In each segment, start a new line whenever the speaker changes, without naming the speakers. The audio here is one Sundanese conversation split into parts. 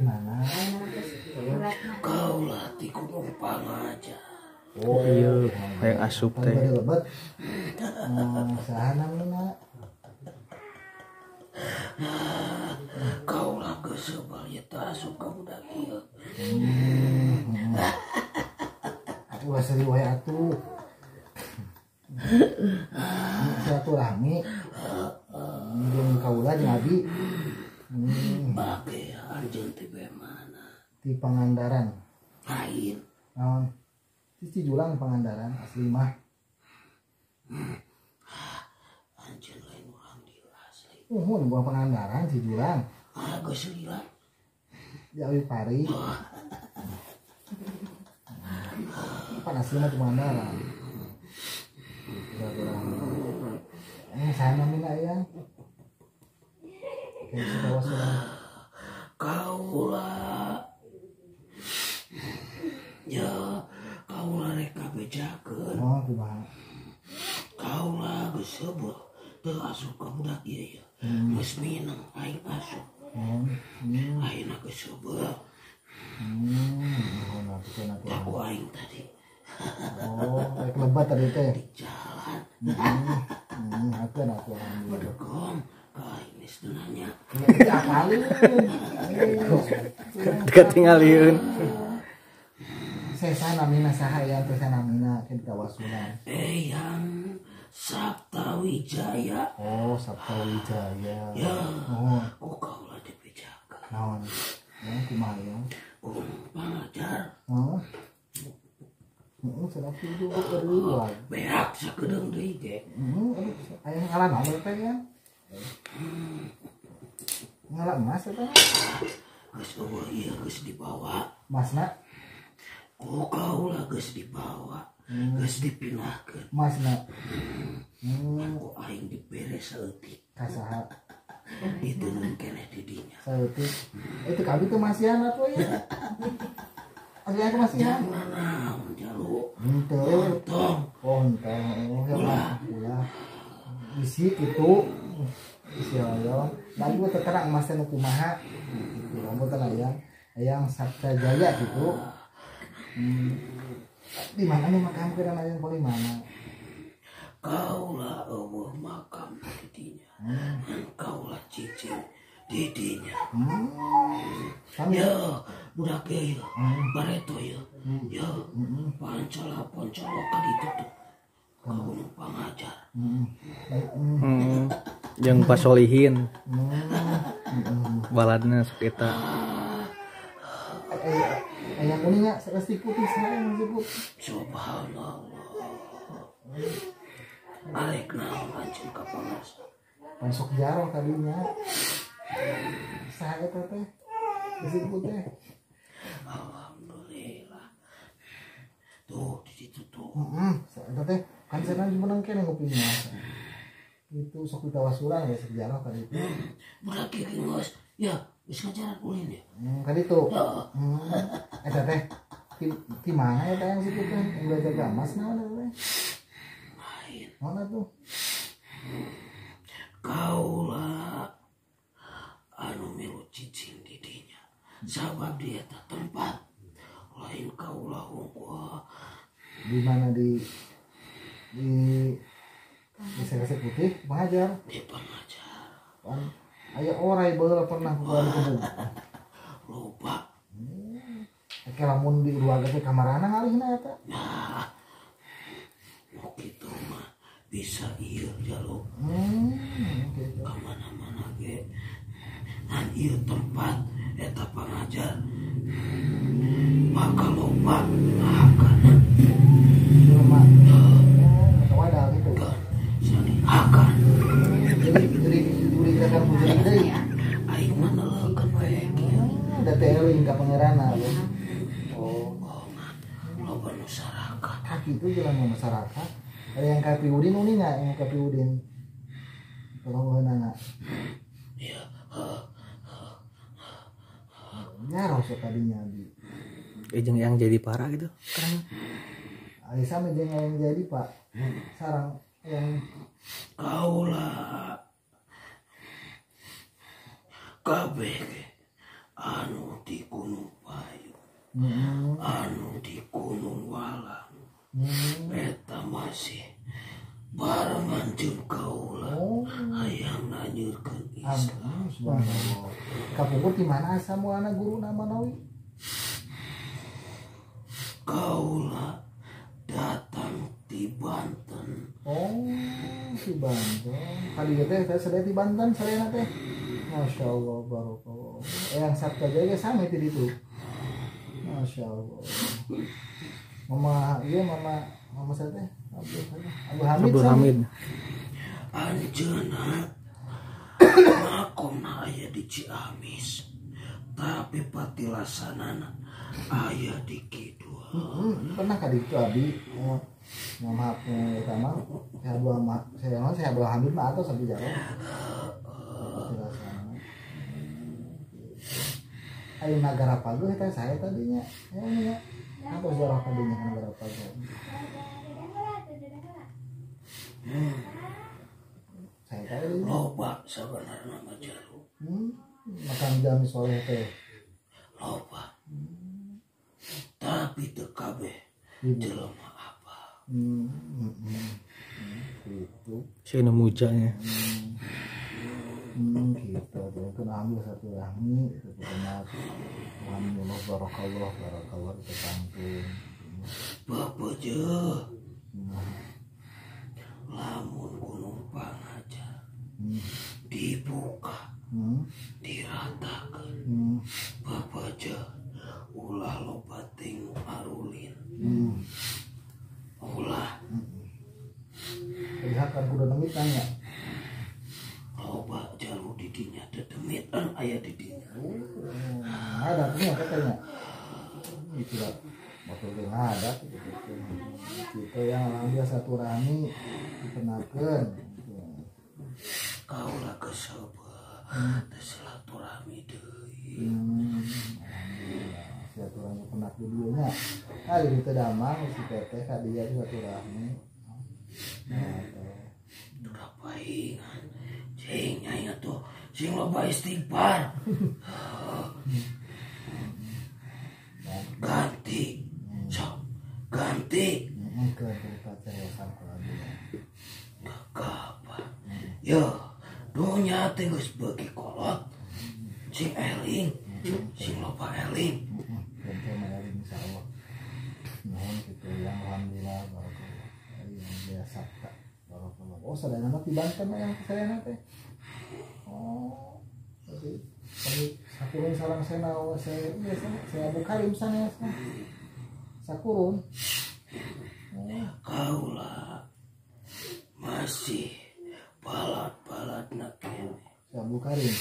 Mana?
Kaulah ti Gunung Pangajar.
Oh
iya, hayang asup teh.
Lebet. Saha namina?
Kaulah geus seubal ieu teh asup ka budak ieu.
Atuh ulah seuri wae atuh. Silaturahmi. Jeung kaula jeung abi.
Bage anjeun ti mana?
Ti Pangandaran.
Lain.
Naon? Ti Cijulang Pangandaran asli mah.
Anjeun lain urang dieu asli.
Uhun buah Pangandaran Cijulang.
Ah geus lila.
Di Awi Pari. Pan asli mah di Pangandaran. Saha namina aya?
Kaula ya kaula rek kabejakeun.
Oh kumaha?
Kaula geus seubeuh teu asup ka budak ieu ya. Geus mineng aing asup. Ayeuna geus seubeuh. Aku aing tadi.
Oh, rek lebat tadi teh.
Di jalan.
Aku alhamdulillah.
Bedegong. Aing geus nanya.
Apalin.
Ketinggalieun.
Sesa namina saha ya teh namina ke ditawasulan.
Eyang Sabta Wijaya.
Oh, Sabta Wijaya.
Ya.
Oh,
ku kaula dibejakeun.
Naon? Ya kumaha ya?
Pangajar.
Oh. Heeh, sadap itu eueuh.
Beak sakedeung deui ge.
Heeh, aya ngalan naon teh ya? Ngalan emas eta?
Geus eueuh ieu geus dibawa.
Masna?
Ku kaula geus dibawa. Geus dipindahkeun.
Masna.
Ku aing dibere saeutik.
Ka saha?
Diteunun keneh di dinya.
Saeutik. Itu kabeh teh masihan atuh ya. Asli aku masihan.
Naon jalu.
Henteu.
Tong.
Oh, henteu. Oh, ya ulah. Bisi kitu. Bisi hoyong. Lagi gua terang emas teh nu kumaha gitu. Lamun teh hayang Sabta Jaya gitu. Di mana nih makam keur hayang paling mana?
Kaula eueuh makam di dinya. Kaula cicing di dinya. Ya, budak ieu bareto ieu. Ya, pancala-pancala ka ditu tuh. Ka Gunung Pangajar.
Jeung Pasolihin. Baladna sok eta.
Aya kuningnya resti putih saya masih putih.
Subhanallah. Arek naon anjeun ka pangarsa?
Masuk jaroh tadinya. Saha eta teh? Resti putih.
Alhamdulillah. Tuh di situ tuh.
Heeh, eta teh kan sana menang keneh ngopinya. Itu sok ditawasulan ya sejarah tadi itu.
Budak ieu geus ya geus ngajaran ulin ya.
Kali itu. Eta teh di mana eta yang situ teh yang belajar ke emas naon eta teh?
Lain.
Mana tuh?
Kaula anu milu cicing di dinya. Sabab di eta tempat lain kaula hungkul.
Di mana di Rese putih Pangajar.
Di Pangajar.
Kan aya orai baheula pernah ku kebun.
Lupa.
Eke lamun di keluarga teh kamarana ngalihna eta.
Nah. Nu kitu mah bisa ieu jaluk.
Gitu.
Ka mana-mana ge. Ngan ieu tempat eta Pangajar. Maka loba hakana.
Jelema. Oh, wadah gitu.
Akan.
Jadi diberikan bujur deui.
Aing mah neleukeun we kieu.
Da teh eling ka pangeranna. Oh,
loba nu saraka.
Kaki itu jalan masyarakat. Ada yang Kapi Udin uninga yang Kapi Udin. Tolong.
Iya.
Nyaroh sok tadinya di.
Jeung yang jadi parah gitu. Keren.
Ari sami jeung yang jadi Pak. Sarang yang
kaula kabeh Anu di Gunung Payung, anu di Gunung Walang, eta masih barengan jeung kaula hayang nanyeurkeun Islam.
Subhanallah. Kapungkur di mana asal mulana guru nama Nawi?
Kaula datang di Banten.
Oh, di Banten. Kali teh saya di Banten sadayana teh. Masya Allah, barokallah. Yang Sabta Jaya sama itu itu. Masya Allah. Mama, iya mama, mama saya teh Abu Hamid.
Abu Hamid.
Anjeunna makomna aya di Ciamis, tapi patilasanana aya di kidul.
Pernah kali itu abi. Mama eta mah saya Abu Hamid mah atau sampai jauh. Ayo nagara paguh eta saya tadinya. Ya, apa sejarah tadinya nagara paguh? Saya tahu.
Loba sebenarnya mah jalu.
Makan jami soleh teh.
Loba. Tapi teu kabeh jelema apa.
Gitu.
Saya nemu mujanya.
Gitu. Itu ambil satu rahmi itu benar. Alhamdulillah barakallah barakallah itu pantun.
Bapak je. Lamun Gunung Pangajar dibuka, diratakan. Bapak je ulah loba ting arulin. Ulah.
Lihat kan kudu demit tanya.
Loba jalu didinya dedemitan aya didinya.
Ada punya katanya. Itu lah. Motor ge ada gitu. Gitu yang alhamdulillah satu rami dipenakeun.
Kaula kesebeh teh silaturahmi deui.
Alhamdulillah silaturahmi penak di dieu nya. Ah di teu damang si teteh ka dieu silaturahmi. Nah teh.
Duh paingan. Cing aing atuh sing loba istighfar. Ganti. Sok ganti. Gak yo dunya teh geus beuki kolot. Sing eling, sing loba eling.
Eling insyaallah. Nuhun kitu yang alhamdulillah barakallah. Yang biasa barakallah. Oh sadayana mah di Banten yang sadayana teh. Oh, berarti sakurun sareng saya saya Abu Karim sanes. Sakurun.
Kaula masih balat-balatna kene.
Abu Karim.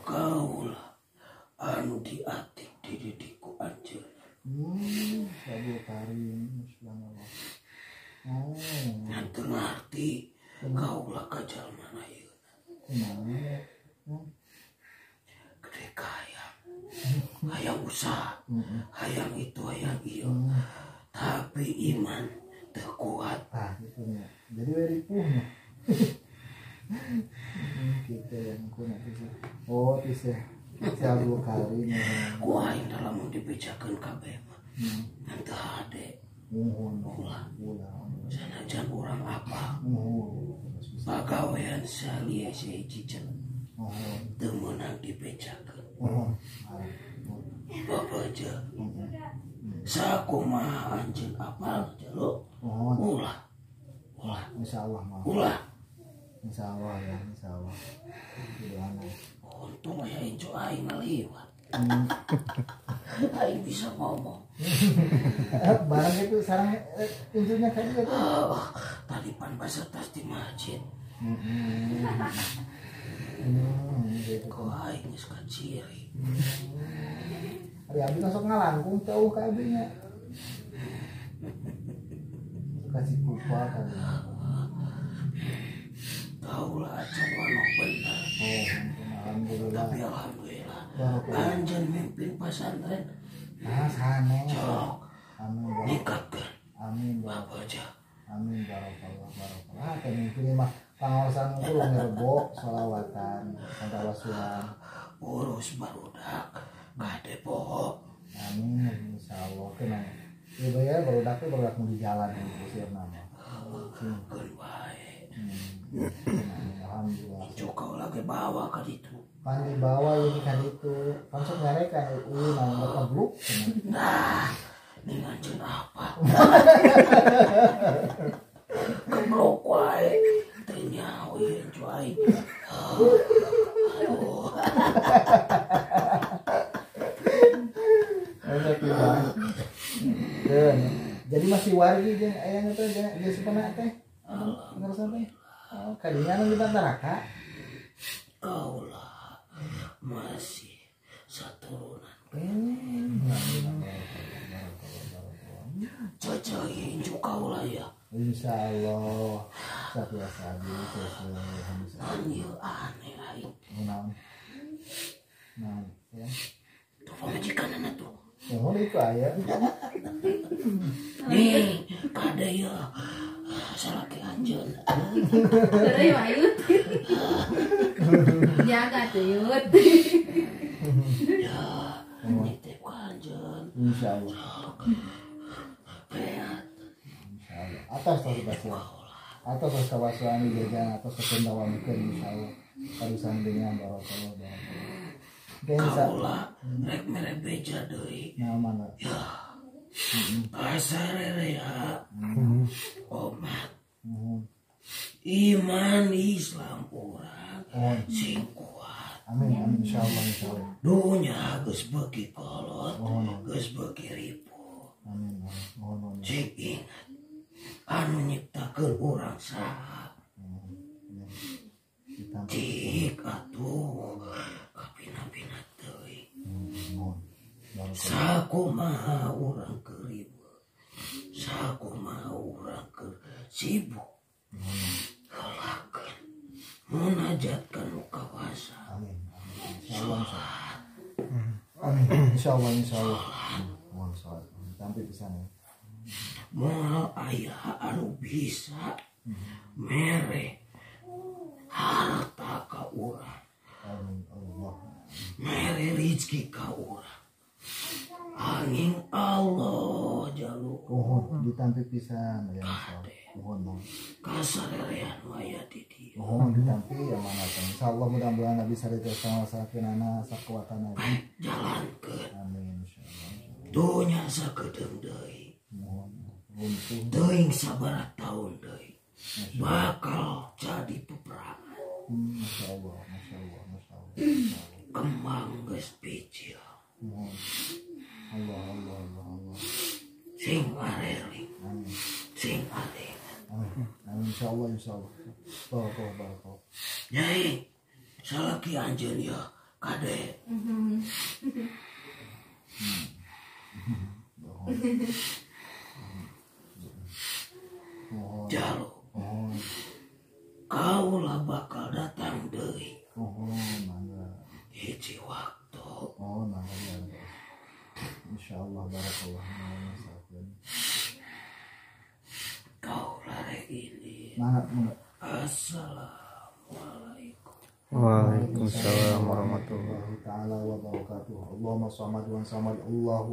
Kaula anu diatik dididik ku anjeunna.
Abu Karim subhanallah. Oh.
Ngan teu ngarti kaula ka jalma ayeuna.
Kumaha?
Gede kaya. Hayang usaha, hayang itu, hayang ieu. Tapi iman teu kuat.
Ah, gitu nya. Jadi we ripuhnya. Gitu yang ku nanti sih. Oh, tis ya. Si Abu Karim.
Ku aing da lamun dibejakeun kabeh mah. Ngan teu hade.
Muhun.
Ulah.
Ulah.
Sanajan urang apa?
Muhun.
Pagawean salia sahiji jelema.
Muhun.
Teu meunang dibejakeun.
Muhun.
Bapak aja. Sakumaha anjeun apal jaluk. Ulah. Ulah.
Insyaallah mah.
Ulah.
Insyaallah ya, insyaallah. Doana.
Untung aya incu aing ngaliwat. Aing bisa ngomong.
Barang itu sarang incunya kayak gitu.
Tadi pan basa tas di masjid.
Gitu.
Kok aing geus kaciri.
Ari abi masuk ngalangkung jauh ka abi nya. Kasih kupa kali.
Kaulah acan wanoh bener.
Oh, alhamdulillah.
Tapi alhamdulillah. Anjeun mimpin pesantren.
Nah, sanes.
Cok.
Amin.
Nikatkeun.
Amin.
Bapak aja.
Amin barakallah barakallah. Teh mimpin mah pangaosan unggul ngerebok sholawatan tawasulan.
Urus barudak kade poho.
Amin insyaallah kena. Ieu bae barudak teh barudak nu di jalan ieu nama.
Keun wae.
Alhamdulillah.
Cuk lagi bawa ka ditu.
Pan dibawa ieu ka ditu. Pan sok nyarekan eueuh naon kebluk.
Nah, dengan jeung apa? Keblok wae. Teu nyaho ieu cuai. Aduh.
Jadi masih wargi jeung ayang teh jeung supana teh. Ngerasa teh. Oh, kadinya nu di Bantaraka.
Kaulah masih saturunan. Cocok incu kaulah ya.
Insyaallah. Sabiasa
aneh aneh aing.
Naon? Naon ya.
Tuh pamajikanna tuh.
Oh, itu aya.
Nih, kade ya. Salaki anjeun.
Terus ayut. Jaga tuh yut.
Ya, nitip ka anjeun.
Insyaallah.
Beat.
Insyaallah. Atas tos basuhan. Atas tos kabasuhan jajan atas kependawankeun insyaallah. Parusan dengan barakallah barakallah.
Kaulah rek mere beja deui.
Nah, mana?
Ya. Asarerea. Omat. Iman Islam urang sing kuat.
Amin amin insyaallah insyaallah.
Dunya geus beuki kolot, geus beuki ripuh.
Amin amin.
Cik ingat anu nyiptakeun urang saha. Cik atuh kapina-pina teuing. Sakumaha urang keur riweuh, sakumaha urang keur sibuk. Heulakeun munajat ka nu kawasa.
Amin. Insyaallah. Amin. Insyaallah insyaallah. Mohon salat. Tampi pisan ya.
Moal aya anu bisa mere harta ka urang.
Amin Allah.
Mere rezeki ka urang. Angin Allah jaluk.
Mohon ditampi pisan ya insyaallah. Mohon mohon.
Kasarerean aya di dieu.
Mohon ditampi amanatan. Insyaallah mudah-mudahan Nabi sarita sama sakinana sakuatan Nabi.
Jalankeun.
Amin insyaallah.
Dunya sakedeung deui.
Mohon runtuh.
Teuing sabaraha taun deui. Bakal jadi peperangan.
Masya Allah, Masya Allah, Masya Allah.
Kembang geus picil.
Mohon. Allah, Allah, Allah, Allah.
Sing areling.
Amin.
Sing areling.
Amin. Amin insyaallah insyaallah. Barakallah barakallah.
Nyai, salaki anjeun ya kade. Jalu. Kaulah bakal datang deui.
Mohon mangga.
Hiji waktu.
Oh, mangga ya. Insyaallah barakallah.
Kaulah rek ini.
Mangga, mangga.
Assalamualaikum.
Waalaikumsalam warahmatullahi
taala wabarakatuh. Allahumma shalli wa sallim. Allahu